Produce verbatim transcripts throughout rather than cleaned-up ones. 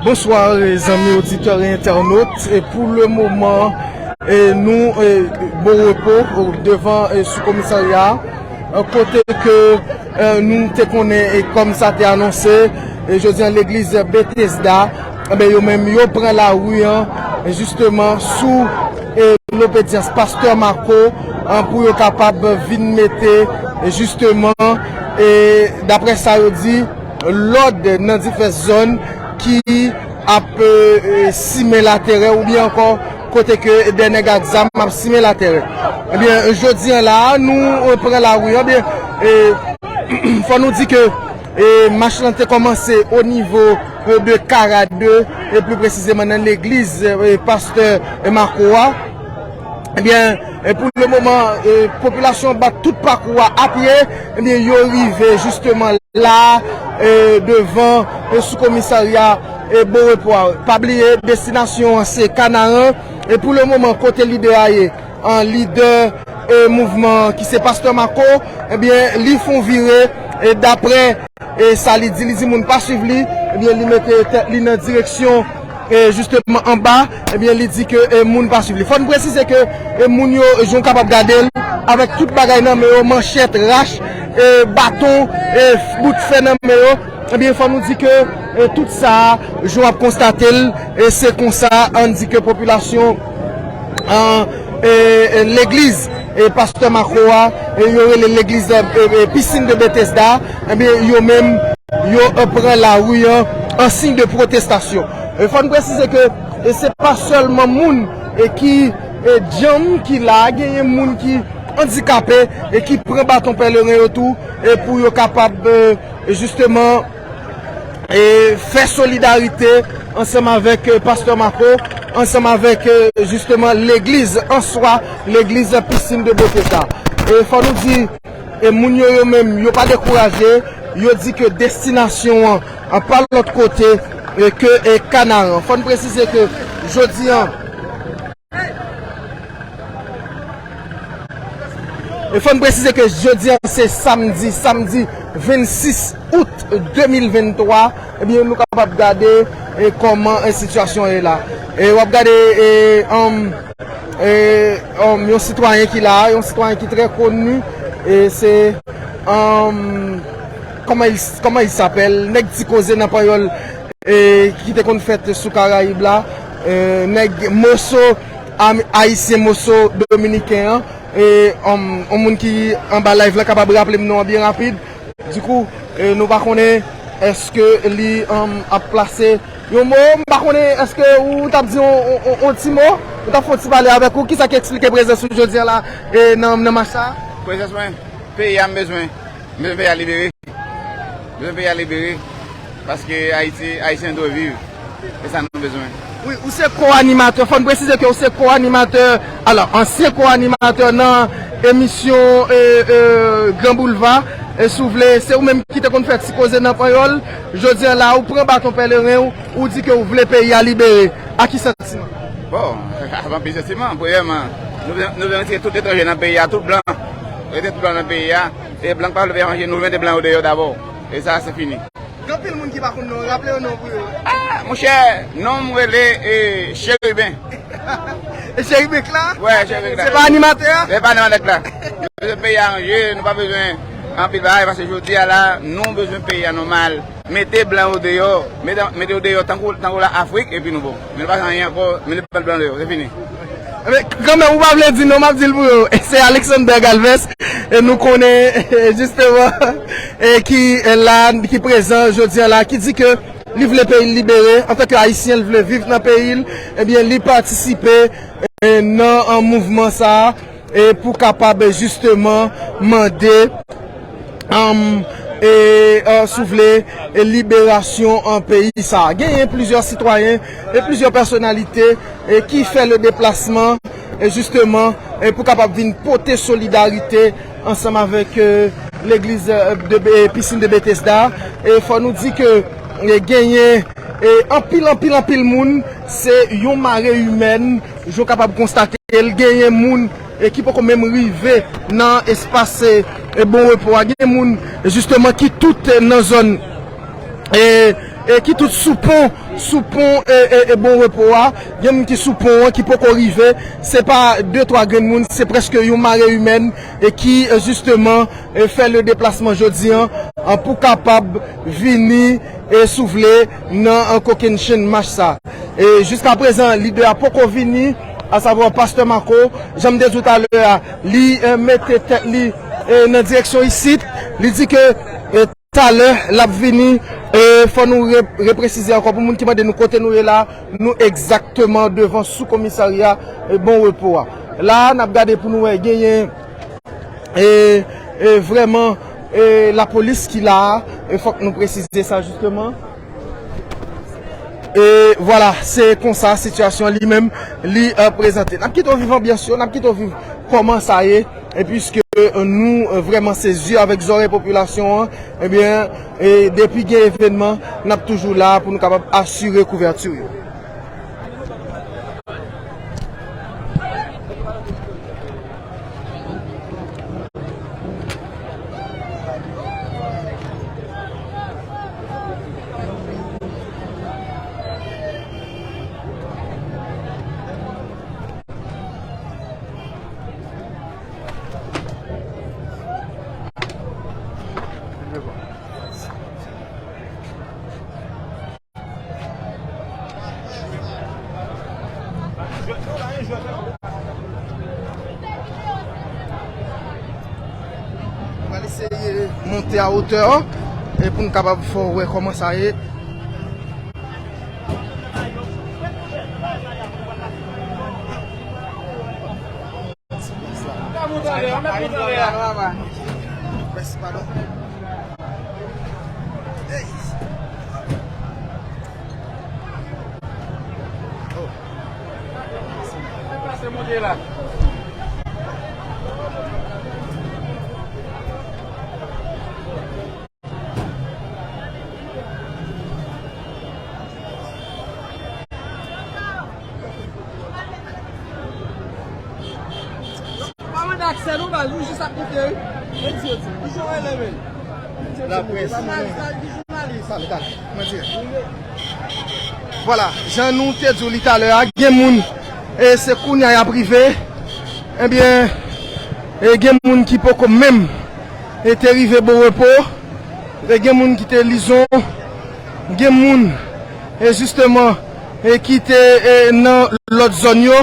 Bonswa, e, zanmi oditè e entènot. E pou le moman, e, nou, e, Bon Repo, e, devan, e, sou komisarya, e, kote ke, e, nou te konnen, e, kòm sa te anonse, e, jodi an legliz Betesda, enben, yo menm, yo pran lari an, e, jisteman, sou, e, lobedyans pastè Marco, an, pou yo kapab vin mete, e, jisteman, e, daprè sa yo di, lòd nan divès zòn ki ap, e, e, simen laterè oubyen ankò kote ke dè nèg ak zam ap simen laterè. Ebyen, jodi an la, nou, e, pran lari an, ebyen, e, fò nou di ke, e, mach lan te kòmanse o nivo, e, de Kara de, e pli presizeman nan legliz, e, pastè, e, Marco a. Ebyen, e, pou le moman, e, popilasyon bat tout pakou a a pye, ebyen, yo rive jisteman la, e, devan, e, sou komisarya, e, Bon Repo a. Pa bliye, destinasyon an se Kanaran, e pou le moman, kote lidè a ye, an lidè, e, mouvman ki se pastè Marco, ebyen, li fon vire, e, daprè, e, sa li di, li di moun pa swiv li, ebyen, li mete tèt li nan direksyon, e, jisteman anba, ebyen, li di ke, e, moun pa swiv li. Fò n presize ke, e, moun yo, jan w kapab gade l, avèk tout bagay nan men yo, manchèt, rach, e, baton, e, bout fè nan men yo, ebyen, fò nou di ke, e, tout sa, jan w ap konstate l, e, se konsa, ann di ke popilasyon, an, e, e, legliz, e, pastè Marco a, e, yo rele legliz, e, e, Piscine de Bethesda, ebyen, yo menm, yo, e, pran lari an, an siy de pwotestasyon. E, fò n presize ke, e, se pa sèlman moun, e, ki, e, djanm ki la, genyen moun ki andikape, e, ki pran baton pèleren yo tou, e, pou yo kapab, e, jisteman, e, fè solidarite ansanm avèk, e, pastè Marco, ansanm avèk, e, jisteman legliz an swa, legliz Piscine de Bethesda. E fò nou di, e, moun yo, yo menm, yo pa dekouraje, yo di ke destinasyon an, an pa lòt kote, e, ke, e, Kanaran. Fò n presize ke jodi an, E fò n presize ke jodi an se samdi, samdi vennsis out de mil venntwa, ebyen, nou kapab gade, e, kòman, e, sitiyasyon an ye la. E w ap gade, e, anm, e, anm, yon sitwayen ki la, yon sitwayen ki trè koni, e se, anm, kòman il, kòman il s'appelle, nèg Ti Koze nan Panyòl, e, ki te konn fèt sou Karayib la, e, nèg Moso, am-, ayisyen Moso dominiken an, e, um, yon moun ki anba live la kapab raple m non an byen rapid. Dikou, e, nou pa konnen èske li, um, ap plase yon mo, m pa konnen èske ou t ap di yon, yon, yon, yon ti mo, ou t ap fè yon ti pale avèk ou, kisa ki eksplike prezans ou jodi an la, e, nan, nan mach sa? Prezans mwen, peyi a m bezwen, m bezwen peyi a libere. Bezwen peyi a libere, paske Ayiti, Ayisyen dwe viv. E sa nou bezwen. Wi, ou se ko-animatè, fò n presize ke ou se ko-animatè, alò, ansyen ko-animatè nan emisyon, e, e, Gran Boulva. E si w vle, se ou menm ki te konn fè Ti Koze nan Panyòl. Jodi an la, ou pran baton pèleren, ou, ou di ke ou vle peyi a libere. A ki santiman? Bon, anpil santiman. Premyèman, nou, nou vle retire tout etranje nan peyi a, tout blan. Retire tout blan nan peyi a. E blan k pa vle aranje, nou mete blan yo deyò dabò. E sa, se fini. Gen anpil moun ki pa konn non, raple yo non pou yo. Ah, monchè, non m rele, e, Cheriben. E Cheriben k la? Wè, Cheriben k la. Se pa animatè a? Se pa animatè k la. Nou bezwen peyi a ranje, nou pa bezwen anpil bagay, paske jodi a la, nou bezwen peyi a nòmal. Mete blan yo deyò, mete, mete yo deyò tankou, tankou la Afrik, epi nou bon. Men nou pa gen anyen ankò, mete blan, blan deyò, se fini. Men, kanmenm, ou pa vle di non, m ap di l pou yo. E se Alexander Galvez, e nou konnen, e, jisteman, e ki, e, la, ki prezan jodi an la, ki di ke li vle peyi l libere, antanke Ayisyen, li vle viv nan peyi l, ebyen, li patisipe, e, nan, an, mouvman sa a, e pou kapab, e, jisteman mande, anm, e, e, si w vle, e, liberasyon an peyi sa a. Genyen plizyè sitwayen e plizyè pèsonalite, e, ki fè le deplasman, e, jisteman, e, pou kapab vin pote solidarite ansanm avèk, e, legliz, e, de, e, Piscine de Bethesda. E fò nou di ke, e, genyen, e, anpil, anpil, anpil moun, se yon mare imèn, jan w kapab konstate l, genyen moun, e, ki poko menm rive nan espas, e, e, Bon Repo a. Gen moun, jisteman, ki tout, e, nan zòn, e, e ki tout sou pon, sou pon e, e, e Bon Repo a. Gen moun ki sou pon an, ki poko rive. Se pa de twa grenn moun, se prèske yon mare imèn e ki e, jisteman e, fè le deplasman jodi an, an pou kapab vini e si w vle nan an kokennchenn mach sa. E jiska prezan, lidè a poko vini, asavwa pastè Marco, jan m te di w talè a, li e, mete tèt li e, nan direksyon isit, li di ke e, talè l ap vini, e, fò nou re, represize ankò pou moun ki mande nou kote nou ye la, nou egzakteman devan sou komisarya e, Bon Repo a. La, n ap gade pou nou wè genyen e, e, vrèman e, lapolis ki la a, e fòk nou presize sa jisteman. E vwala, se konsa sitiyasyon li menm li e, prezante. N ap kite w viv anbyans yo, n ap kite w viv kòman sa ye, e piske e, nou e, vrèman se zye avèk zòrèy popilasyon an, ebyen, e depi gen evènman, n ap toujou la pou nou kapab asire kouvèti yo. Nou pral eseye monte a wotè e pou n kapab fè w wè kòman sa ye. Mèsi, padon. Pa mande aksè non, baz, nou jis ap koute, wi. Mwen di yo di, ki jan w rele, men? Laprès. Jounalis la, ki jounalis? Talè, talè. Mwen di. Vwala, jan nou te di w li talè a, gen moun, e se kounye a y ap rive. Ebyen, e gen moun ki poko menm e te rive Bon Repo. E gen moun ki te Lizon, gen moun, e jisteman, e ki te e nan lòt zòn yo,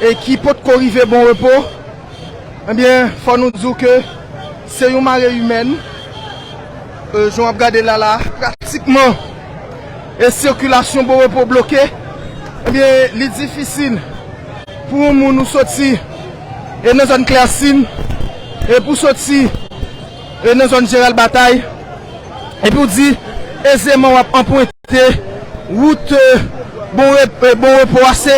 e ki potko rive Bon Repo. Ebyen, fò nou di w ke se yon mare imèn. E, jan w ap gade la la, pratikman, e sikilasyon Bon Repo bloke. Ebyen, li difisil pou yon moun ou soti e nan zòn Klèsin, e pou soti e nan zòn Jeral Batay, epi w di ezeman w ap anprente wout e, Bon Rep, e, Bon Repo a, se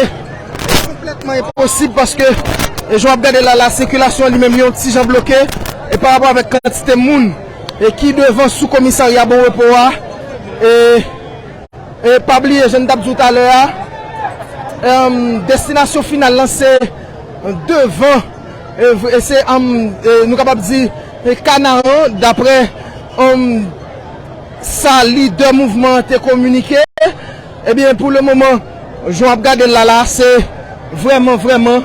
konplètman enposib paske, e, jan w ap gade la, la sikilasyon li menm yon ti jan bloke, e pa rapò avèk kantite moun e ki devan sou komisarya Bon Repo a, e E pa bliye, jan n t ap di w talè a, em, destinasyon final lan se devan, e, v-, e se, em, e, nou kapab di, e, Kanaran, daprè, em, sa lidè mouvman an te kominike. Ebyen, pou le moman, jan w ap gade l la, la, se vrèman, vrèman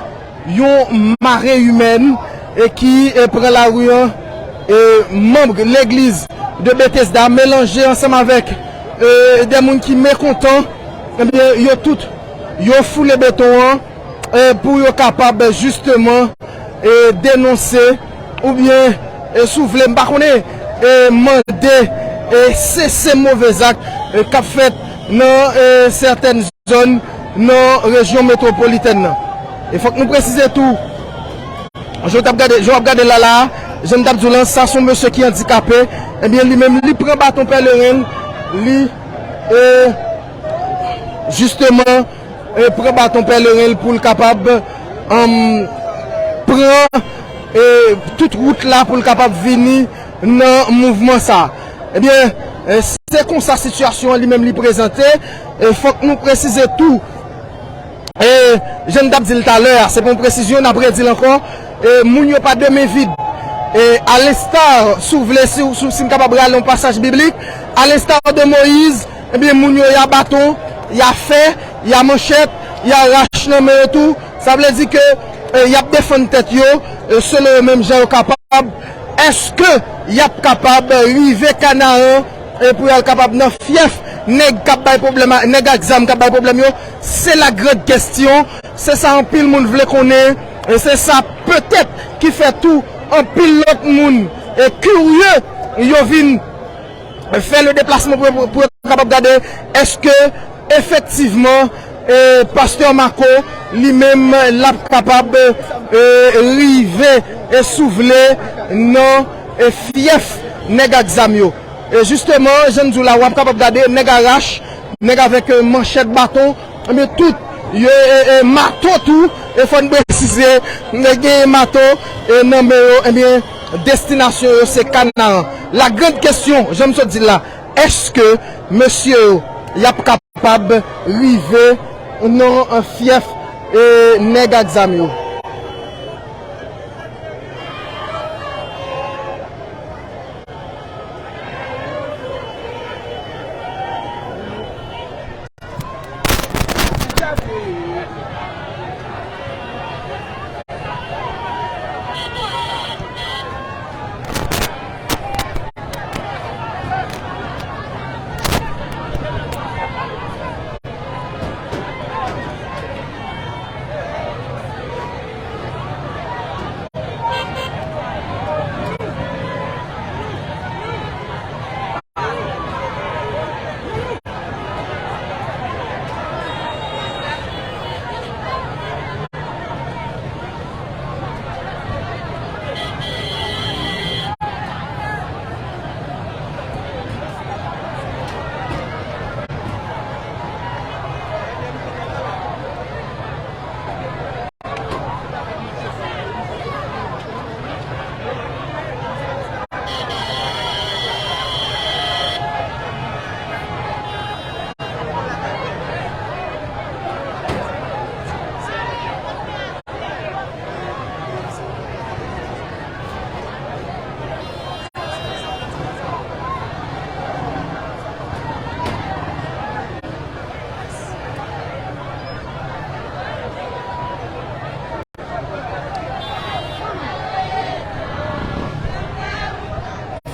yon mare imèn e ki e pran lari an, e manm legliz de Betesda melanje ansanm avèk e de moun ki mekontan, ebyen, yo tout, yo foule beton an e pou yo kapab jisteman e denonse oubyen, e si w vle, m pa konnen, e mande e sese move zak e k ap fèt nan e sètèn zòn nan rejyon metwopolitèn nan. E fòk nou presize tou, jan w t ap gade, jan w ap gade la la, jan m t ap di w lan, sa se yon mesye ki andikape, ebyen, li menm, li pran baton pèleren l, li, e, jisteman, e, pran baton pèleren l pou l kapab, em, pran, e, tout wout la pou l kapab vini nan mouvman sa. Ebyen, e, se konsa sitiyasyon an li menm li prezante. E fòk nou presize tou, e, jan n t ap di l talè a, se pa yon presizyon, n ap redi l ankò. E, moun yo pa de men vid. E, alensta, si w vle, si, si, si n kapab rale yon pasaj biblik, alensta de Moyiz, Ebyen, moun yo, y a baton, y a fè, y a manchèt, y a rach nan men yo tou. Sa vle di ke, e, y ap defann tèt yo, e, selon yo menm jan yo kapab. Èske y ap kapab rive Kanaran, e, pou y al kapab nan fyèf nèg k ap bay pwoblèm a, nèg ak zam k ap bay pwoblèm yo? Se la grande question. Se sa anpil moun vle konnen. E se sa petèt ki fè tou anpil lòt moun, e, kirye, yo vin fè le deplasman pou, pou, pou yo kapab gade èske efektivman, e, pastè Marco li menm l ap kapab, e, rive, e, si w vle, nan, e, fyèf nèg ak zam yo. E jisteman, jan m di w la, w ap kapab gade nèg a rach, nèg avèk, e, manchèt, baton, ebyen, tout, yo, e, e, mato tou, e fò n presize, e, genyen mato, e, nan men yo, ebyen, destinasyon yo se Kanaran. La grande question, jan m sot di l la, èske mesye yo, y ap kapab rive nan fyèf, e, nèg ak zam yo?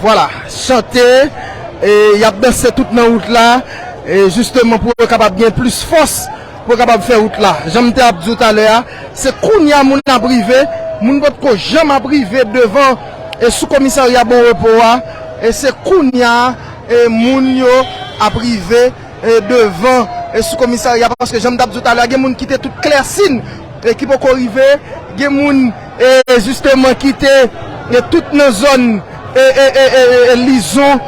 Vwala, chante, e y ap danse tout nan wout la, e jisteman pou yo kapab gen plis fòs, pou yo kapab fè wout la. Jan m te ap di w talè a, se kounye a moun ap rive, moun potko janm ap rive devan, e sou komisarya Bon Repo a, e se kounye a, e moun yo ap rive, e, devan, e, sou komisarya, paske jan m t ap di w talè a, gen moun ki te tout Klèsin, e, ki poko rive, gen moun, e, jisteman ki te, e, tout nan zòn, e, e, e, e, e, e, Lizon,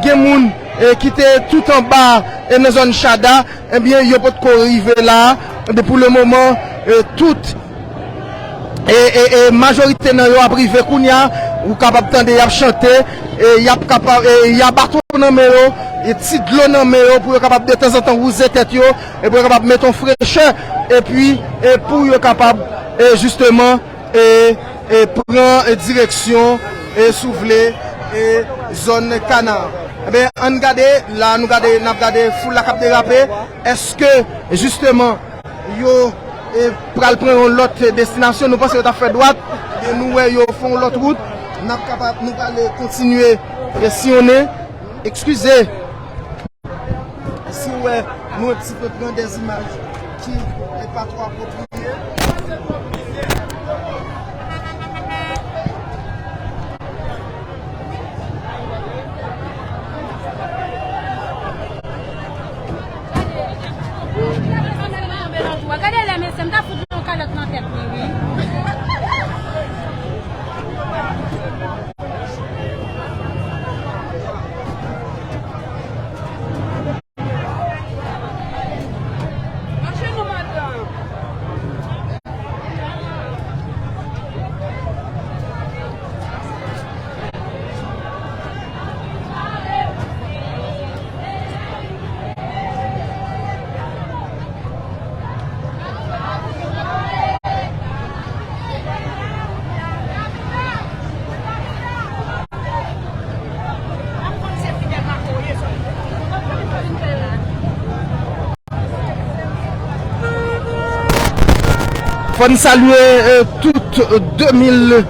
gen moun, e, ki te tout anba, e, nan zòn Chada, ebyen, yo potko rive la, e, pou le moman, e, tout e, e, e majorite nan yo ap rive kounye a, ou kapab tande y ap chante, e y ap kapab, e y a baton nan men yo, e ti dlo nan men yo, pou yo kapab detanzantan wouze tèt yo, e pou yo kapab mete yon frechè, epi, e pou yo kapab, e jisteman, e, e pran, e direksyon, e si w vle, e zòn Kana. Ebyen, ann gade, la nou gade, n ap gade foul la k ap derape. Èske, jisteman, yo, e, pral pran yon lòt destinasyon. Nou panse yo t ap fè dwat, men nou wè yo fè yon lòt wout. N ap kapab, nou prale kontinye, e, siyonnen. Eskize. Si w wè, nou un petit peu pran des images ki, e, pa twò apwopriye. Gade lè mesye, m ta fout yon kalòt nan tèt li, wi. Ann salye, e, tout, e, de mil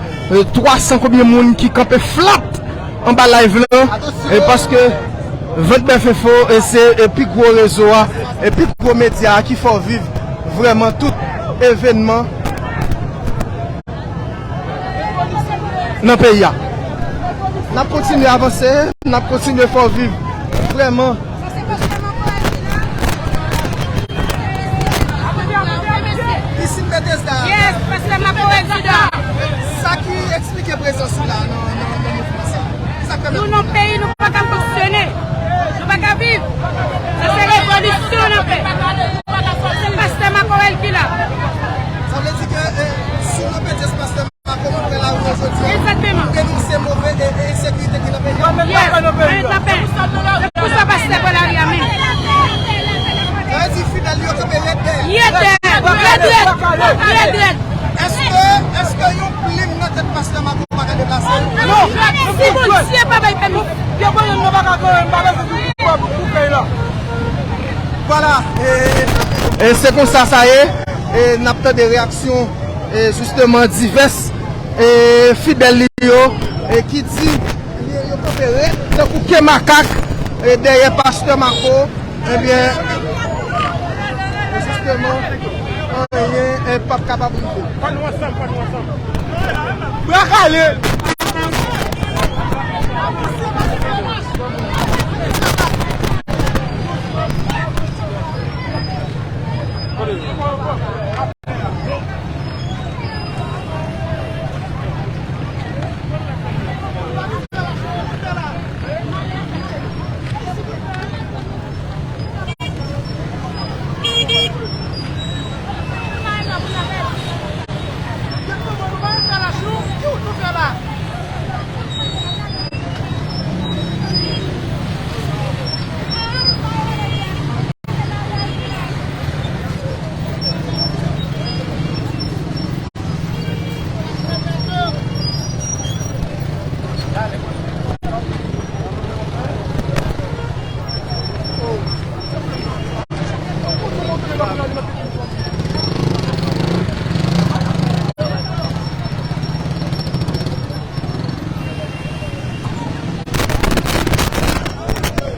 twa san konbyen moun ki kanpe flat anba live lan, e, paske Vant Bèf Enfo, e, se, e, pi gwo rezo a, e, pi gwo medya a ki fè w viv vrèman tout evènman nan peyi a. N ap kontinye avanse, n ap kontinye fè w viv vrèman. Piscine Bethesda. Yes, pastè Marco Elzida. Sa ki eksplike prezans ou la nan, nan, nan mouvman sa? Sa k pèmèt Nou nan peyi, nou pa ka fonksyone. Nou pa ka viv. Sa se revolisyon n ap fè. Se pastè Marco El ki la. Sa vle di ke, e, si w nan Bethesda, pastè Marco, nou pran lari yo jodi a, Egzakteman. Pou denonse move e, e ensekirite ki nan peyi a. Yes, mwen t ap fè. Se pou sa pastè pran lari a menm. Sa vle di fidèl yo kanpe rèd dèyè. Rèd dèyè, rèd dèyè, rèd dèyè. Èske, èske yon plim nan tèt pastè Marco pa ka deplase? Non. Si Bondye pa bay pèmisyon. Gen pwoblèm nan pa ka kanpe, m pa bezwen sou pou, pou, pou fèy la. Vwala, e, e se konsa sa ye, e n ap tande reyaksyon, e jisteman divès, e fidèl li yo, e ki di, yo, yo kanpe rèd tankou ke makak, e dèyè pastè Marco, ebyen, jisteman, anyen, e p ap kapab rive. Bra kale!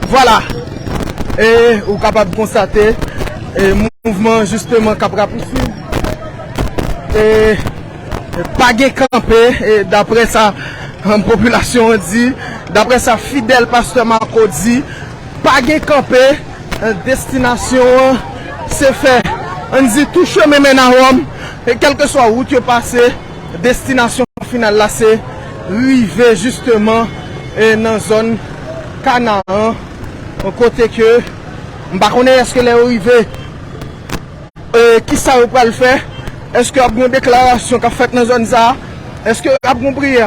Vwala. E ou kapab konstate, e mouvman jisteman k ap rapousuiv. E pa gen kanpe, e daprè sa, popilasyon an di, daprè sa fidèl pastè Marco di, pa gen kanpe, e destinasyon an se fè, ann di tou chemen mennen a Wòm, e kèlkeswa wout yo pase, destinasyon final la se rive jisteman, e nan zòn Kanaan, kote ke m pa konnen èske lè yo rive, e kisa yo pral fè, èske ap gen deklarasyon k ap fèt nan zòn sa a, èske ap gen priyè,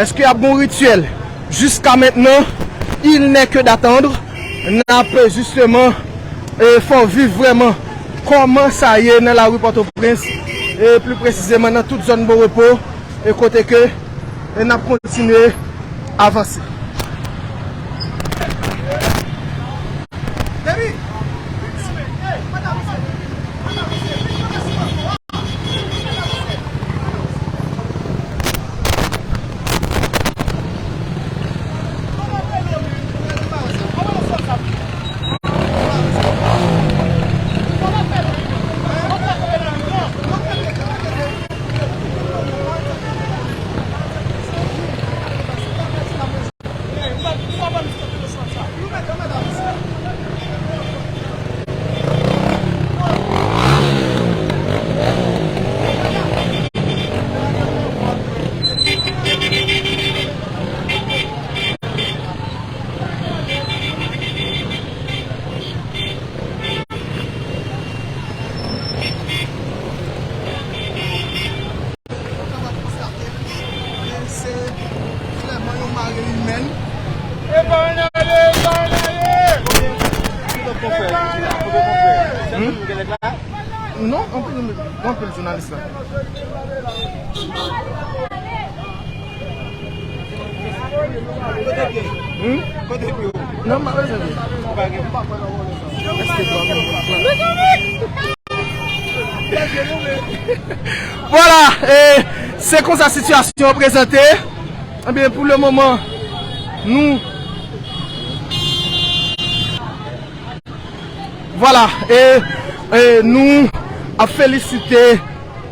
èske ap gen rityèl. Jiska mentnan, il n'est que d'attendre. N ap jisteman, e fè w viv vrèman kòman sa ye nan lari Pòtoprens, e pli presizeman nan tout zòn Bon Repo, e kote ke, e n ap kontinye avanse. Yo kapab konstate ke se vrèman yon mare imèn. Epa ann ale, epa ann ale! Epa ann ale! Hmm? Non, anpil, anpil jounalis la. Hmm? Non, m pa bezwen. Èske dwa mwen? Vwala, e se konsa sitiyasyon an prezante. Ebyen, pou le moman, nou Vwala, e, e nou ap felisite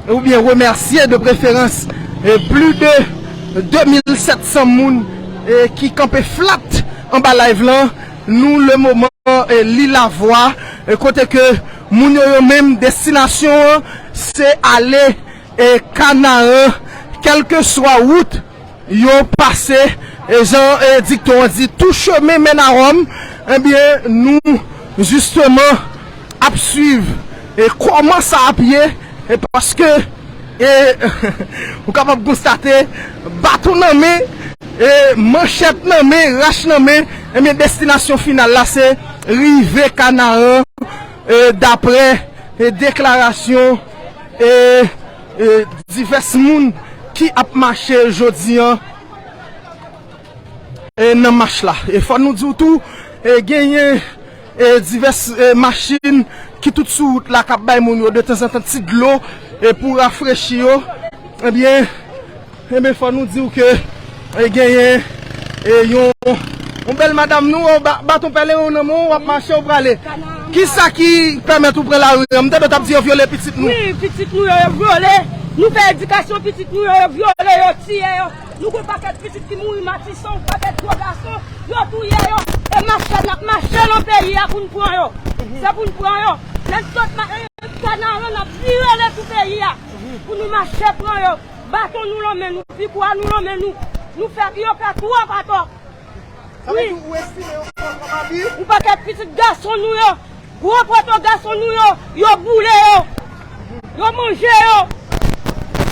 oubyen remèsye de preferans e plis de de mil sèt san moun e ki kanpe flat anba live lan. Nou le moman e li lavwa e kote ke moun yo yo menm destinasyon an se ale e Kanaran kèlkeswa wout yo pase, e jan e dikton an di, tout chemin mène à Rome, ebyen, nou, jisteman, ap swiv e kòman sa ap ye, e paske e ou kapab konstate, baton nan men, e manchèt nan men, rach nan men, ebyen, destinasyon final la, se rive Kanaran, e daprè e deklarasyon e, e divès moun ki ap mache jodi an e nan mach la. E fò nou di w tou, e genyen e divès e machin ki tout sou wout la k ap bay moun yo detanzantan ti dlo e pou rafrechi yo. Ebyen, ebyen, fò nou di w ke e genyen e yon, yon bèl madanm nou, ba, baton pèlerin w nan men w, w ap mache, w prale. Kisa ki pèmèt ou pran lari an? M tande w t ap di yo vyole pitit nou. Wi, pitit nou yo, yo vyole. Nou fè edikasyon pitit nou yo, yo vyole, yo tiye yo. Nou gon pakèt pitit ki mouri Matisan, yon pakèt gwo gason, yo touye yo. E mache n ap mache nan peyi a pou n pran yo. Se pou n pran yo. Lè n sot ma-, e, Kanaran, n ap vire nan tou peyi a pou nou mache pran yo. Baton nou nan men nou, pikwa nou nan men nou. Nou fè, yo fè twòp atò. Sa vle di ou estime yo pran kòm abi? Yon pakèt pitit gason nou yo, gwo poto gason nou yo, yo boule yo, yo manje yo.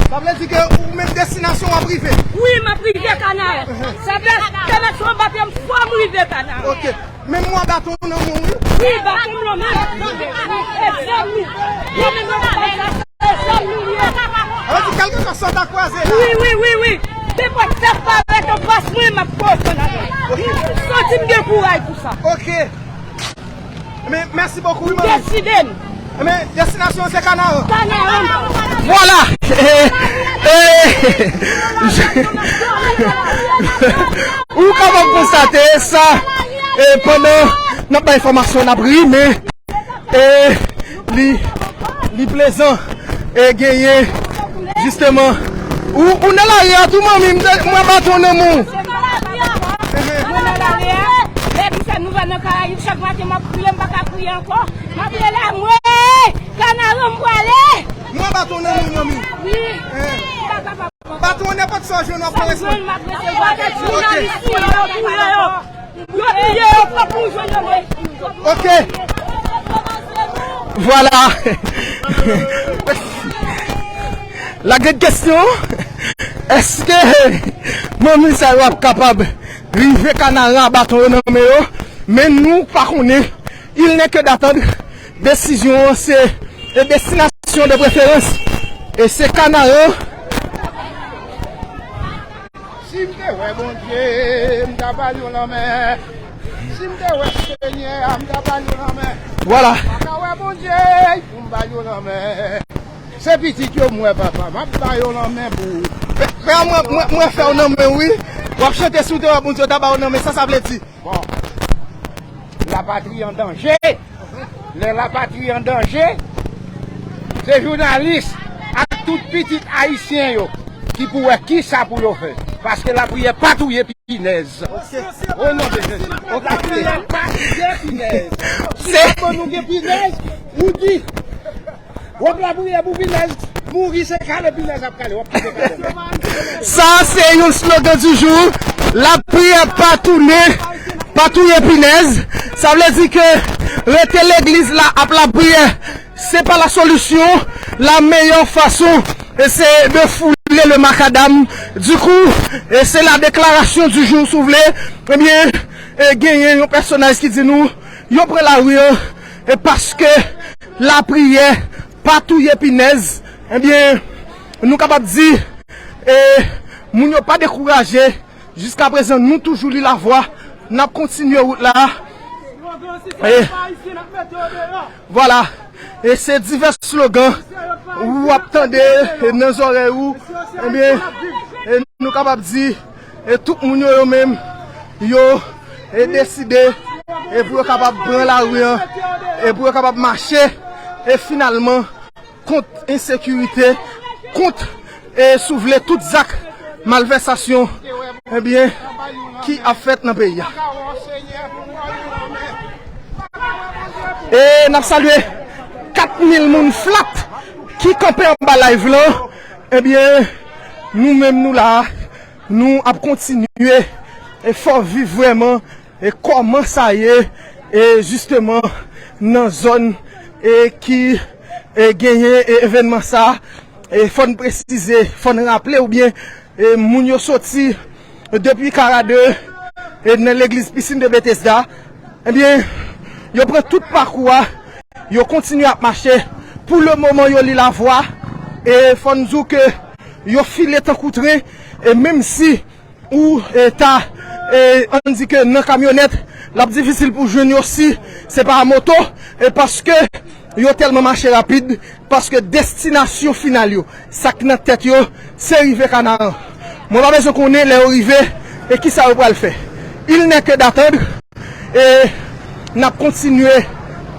Sa vle di ke ou menm destinasyon w ap rive? Wi, m ap rive Kanaran. Sa fè, se mèt yo batè m fò m rive Kanaran. Ok. Men mwen baton nan men w, wi. Wi, baton nan men m. E zam nou. Yo menm yo pa bay sa, e zam nou li ye. Sa vle di kèlkeswa sa w ta kwaze la. Wi, wi, wi, wi. Nenpòt tèt pa rete anfas mwen, m ap koze avè l. Ok. M santi m gen kouraj pou sa. Ok. Men, mèsi bokou, wi, manmi. M deside m. Men, destinasyon se Kanaran. Kanaran. Vwala. E, e, ou kapab konstate sa, e, pandan n ap bay enfòmasyon, n ap ri, men, e, li, li plezan, e, genyen, jisteman. Ou, ou nan lari a tou, manmi, m te, mwen baton nan men w. Mwen nan lari a, epi fè nouvèl nan Karayib, chak maten m ap kriye, m pa ka kriye ankò. M ap rele a mwen, Kanaran m prale. Mwen baton nan men w, manmi. Wi. Baton an, nenpòt sa w jwenn, w ap responn. Sa w jwenn, m ap resevwa. Jounalis nou yo, yo touye yo. Yo touye yo, fòk nou jwenn yo. Ok. Vwala. La gen kesyon, èske manmi sa yo ap kapab rive Kanaran a baton yo nan men yo? Men nou pa konnen. Il n'est que d'attendre. Desizyon an se, e destinasyon de preferans, e se Kanaran. Si m te wè Bondye, m ta ba l yon lanmen. Si m te wè Senyè a, m ta ba l yon lanmen. Vwala. M pa ka wè Bondye pou m ba l yon lanmen. Se pitit yo m wè, papa. M ap ba yo lanmen pou ou. Frè, mwen, mwen, mwen fè w lanmen, wi. W ap chante si w te wè Bondye, w ta ba w lanmen. Sa sa vle di? Bon. Lapatri an danje. Lè lapatri an danje, se jounalis ak tout pitit ayisyen yo ki pou wè kisa pou yo fè. Paske lapriyè pa touye pinèz. O non de Jezi. Lapriyè pa touye pinèz. Si papa nou gen pinèz, ou di, w ap lapriyè pou pinèz mouri, se kale pinèz ap kale, w ap kite kale. Sa se yon slogan du jour. Lapriyè pa tounen, pa touye pinèz. Sa vle di ke rete legliz la ap lapriyè, se pa la solution. La meilleure façon, e se de fouler le macadam. Du coup, e se la déclaration du jour, si w vle. Ebyen, e genyen yon pèsonaj ki di nou, yo pran lari an, e paske lapriyè pa touye pinèz. Ebyen, nou kapab di, e moun yo pa dekouraje. Jiskaprezan, nou toujou li lavwa. N ap kontinye wout la. E, vwala. E se divès slogan. ou ap tande, e, nan zòrèy ou, ebyen, e, nou kapab di, e, tout moun yo, yo menm, yo, e, deside, e, pou yo kapab pran lari an, e, pou yo kapab mache, e, finalman, kont ensekirite, kont, e, si w vle, tout zak malvèsasyon, ebyen, ki ap fèt nan peyi a. E n ap salye kat mil moun flat ki kanpe anba live lan. Ebyen, nou menm nou la, nou ap kontinye e fè w viv vrèman e kòman sa ye, e jisteman nan zòn, e ki, e genyen, e evènman sa, e fò n presize, fò n raple oubyen, e moun yo soti depi Karade, e nan legliz Pisin de Betesda, ebyen, yo pran tout pakou a, yo kontinye ap mache. Pou le moman, yo li lavwa, e fò n di w ke yo file tankou tren, e menm si ou, e, ta, e, ann di ke nan kamyonèt, l ap difisil pou jwenn yo si se pa a moto, e paske yo tèlman mache rapid, paske destinasyon final yo, sa k nan tèt yo, se rive Kanaran. Mwen pa bezwen konnen lè yo rive, e kisa yo pral fè. Il n'est que d'attendre, e n ap kontinye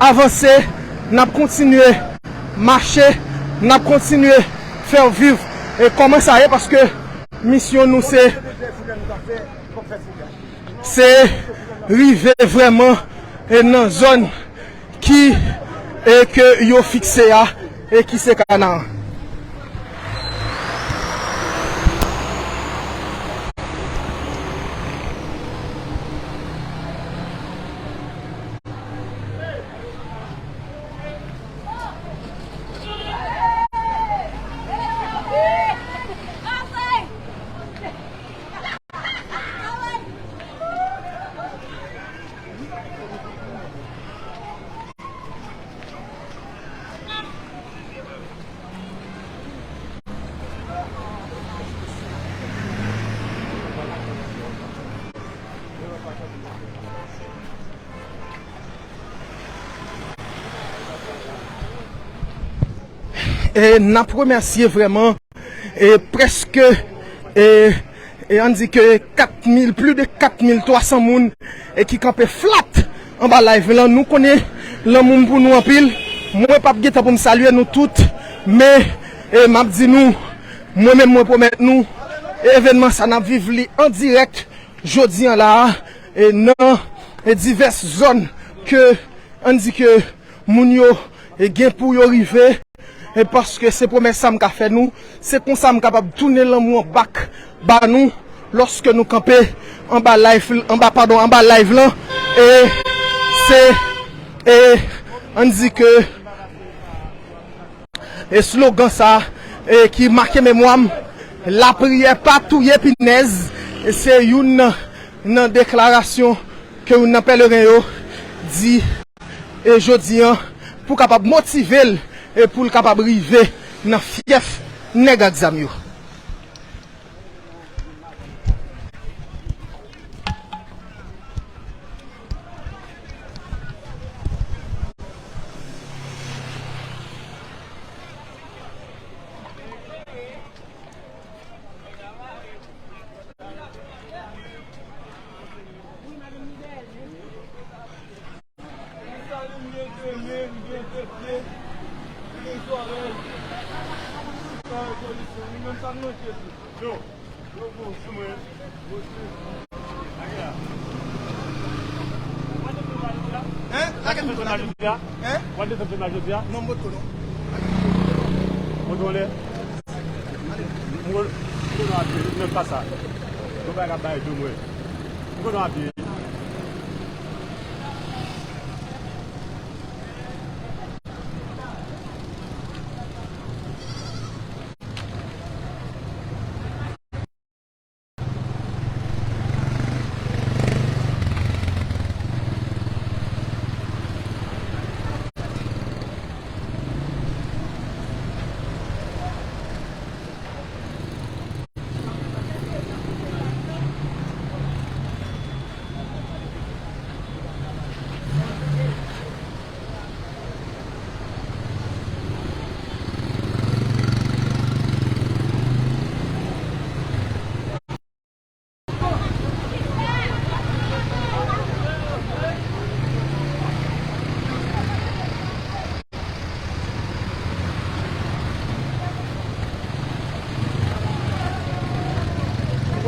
avanse, n ap kontinye mache, n ap kontinye fè w viv, e kòman sa ye, paske misyon nou se, se rive vrèman, e nan zòn ki, e ke yo fikse a, e ki se Kanaran. E n ap remèsye vrèman, e prèske, e, e ann di ke kat mil, plis de kat mil twa san moun, e ki kanpe flat anba live lan. Nou konnen lanmou m pou nou anpil. Mwen p ap gen tan pou m salye nou tout, men, e m ap di nou, mwen menm mwen pwomèt nou, e evènman sa n ap viv li an dirèk jodi an la a, e nan, e divès zòn ke, ann di ke moun yo, e gen pou yo rive, e paske se pwomès sa m ka fè nou, se konsa m kapab tounen lanmou an bak ba nou, lòske nou kanpe anba live, anba, padon, anba live lan, e se, e ann di ke, e slogan sa, e ki make memwa m, lapriyè pa touye pinèz, e se youn nan, nan deklarasyon ke youn nan pèleren yo di, e jodi an, pou kapab motive l, e pou l kapab rive nan fyèf nèg ak zam yo. Gen Salim, gen Demen, gen Depye, gen Zorèy. Sa e polisye, nou menm sa n manke tou. Yo, yo bon, sou mwen. Hein? Lage tout la. Hein? W ap desann fèm la jodi a? Non, m poto non. Poto anlè? Mwen, mwen ap di, mwen pa sa. Mwen pa ka bay dou mwen. Mwen ap di.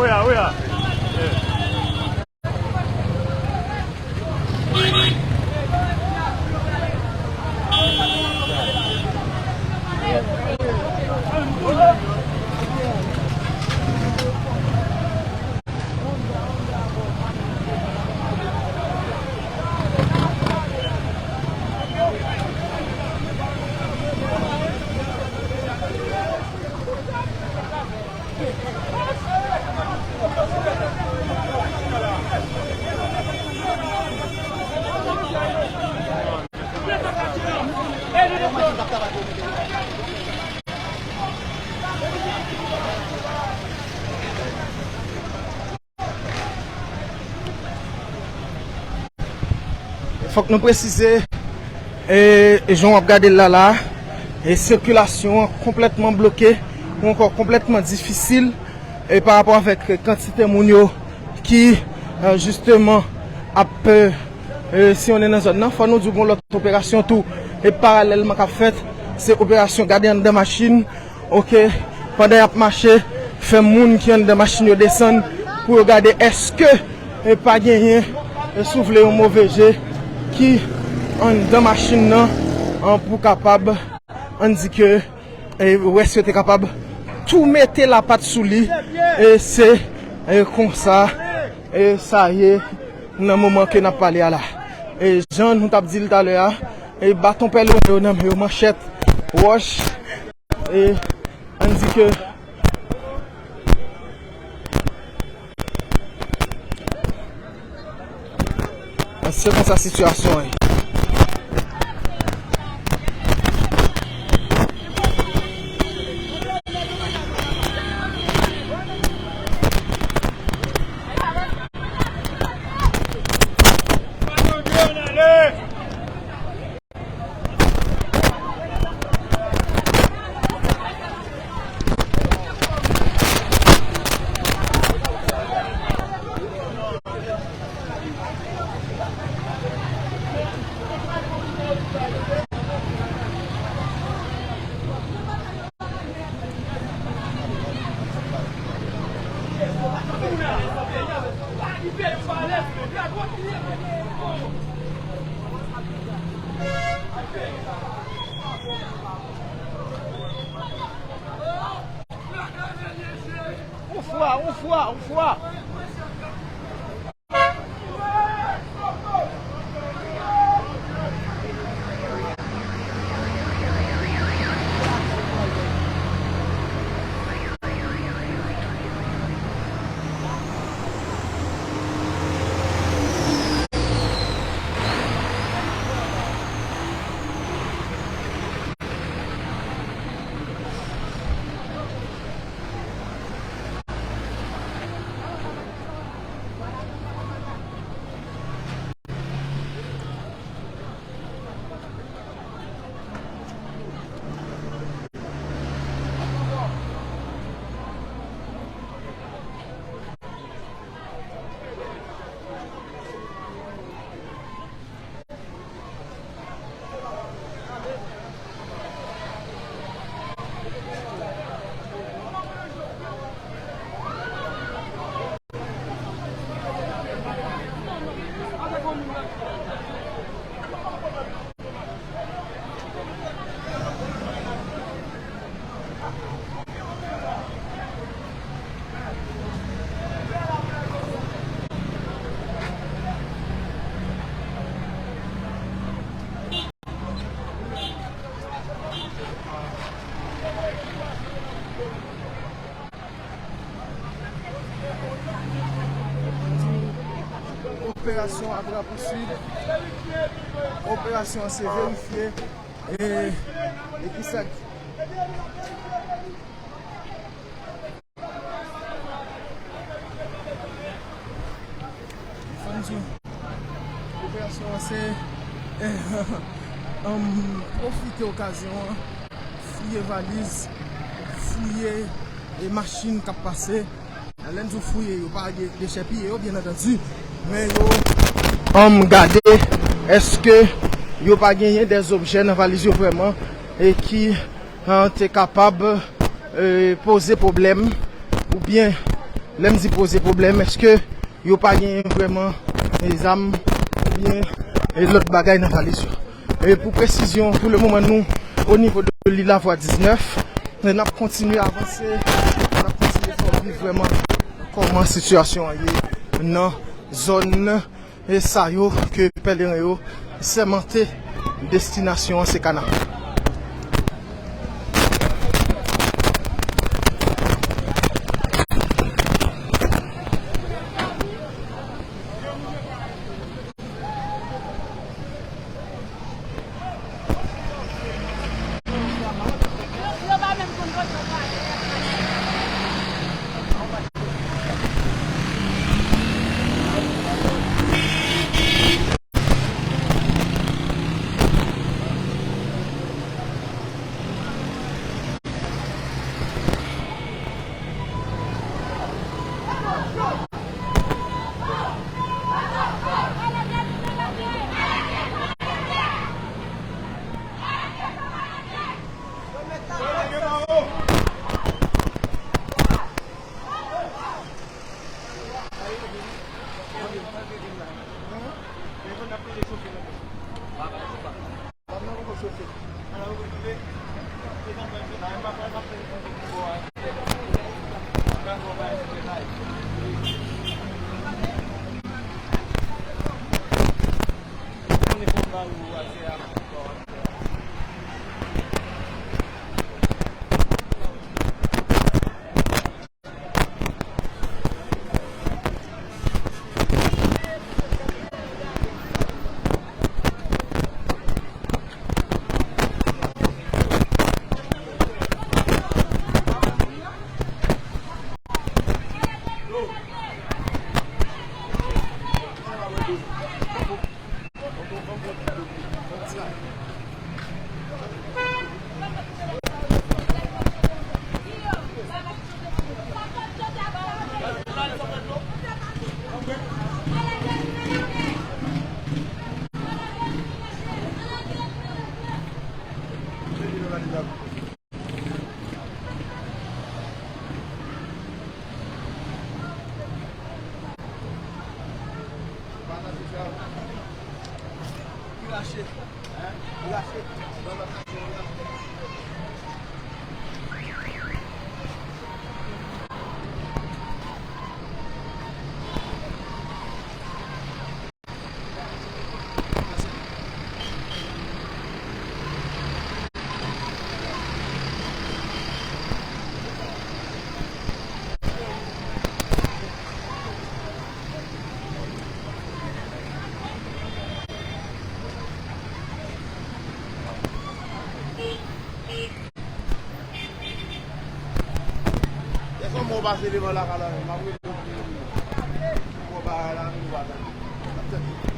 Oya, oya. Fòk nou presize, e, e jan w ap gade l la, la, e sikilasyon an konplètman bloke, ou ankò konplètman difisil, e pa rapò avèk kantite moun yo ki, e, jisteman ap, e, e, siyonnen nan zòn nan. Fò nou di w gon lòt operasyon tou, e paralèlman k ap fèt, se operasyon gade anndan machin, oke, pandan y ap mache, fè moun ki anndan machin yo desann pou yo gade èske, e, pa genyen, e, si w vle, yon move je ki anndan machin nan, an, pou kapab, ann di ke, e, wè si yo te kapab tou mete lapat sou li, e se, e, konsa, e, sa ye nan moman ke n ap pale a la. E jan nou t ap di l talè a, e baton pèlerin yo nan men yo, manchèt, wòch, e ann di ke se konsa sitiyasyon an ye. Ou fwa, ou fwa, ou fwa. Operasyon ap rapousuiv. Operasyon an se verifye. E, e kisa k- Fò n di w, operasyon an se, um, pwofite okazyon an, fouye valiz, fouye, e, machin k ap pase. Lè n di w fouye, yo pa de-, dechèpiye yo, byen antandi, men yo, um, gade èske yo pa genyen dè zobjè nan valiz yo vrèman, e ki, an, te kapab, e, poze pwoblèm oubyen Lè m di poze pwoblèm, èske yo pa gen vrèman, e, zam oubyen, e, lòt bagay nan valis yo? E pou presizyon, pou le moman, nou, o nivo de Lil Lavwa diznèf, e n ap kontinye avanse, n ap kontinye fè w viv vrèman kòman sitiyasyon an ye nan zòn, e, sa yo ke pèleren yo sèmante destinasyon an se Kanapè. Lè fò mwen pase devan lakay la, m ap rele w pou, pou bagay la, nou pa tande.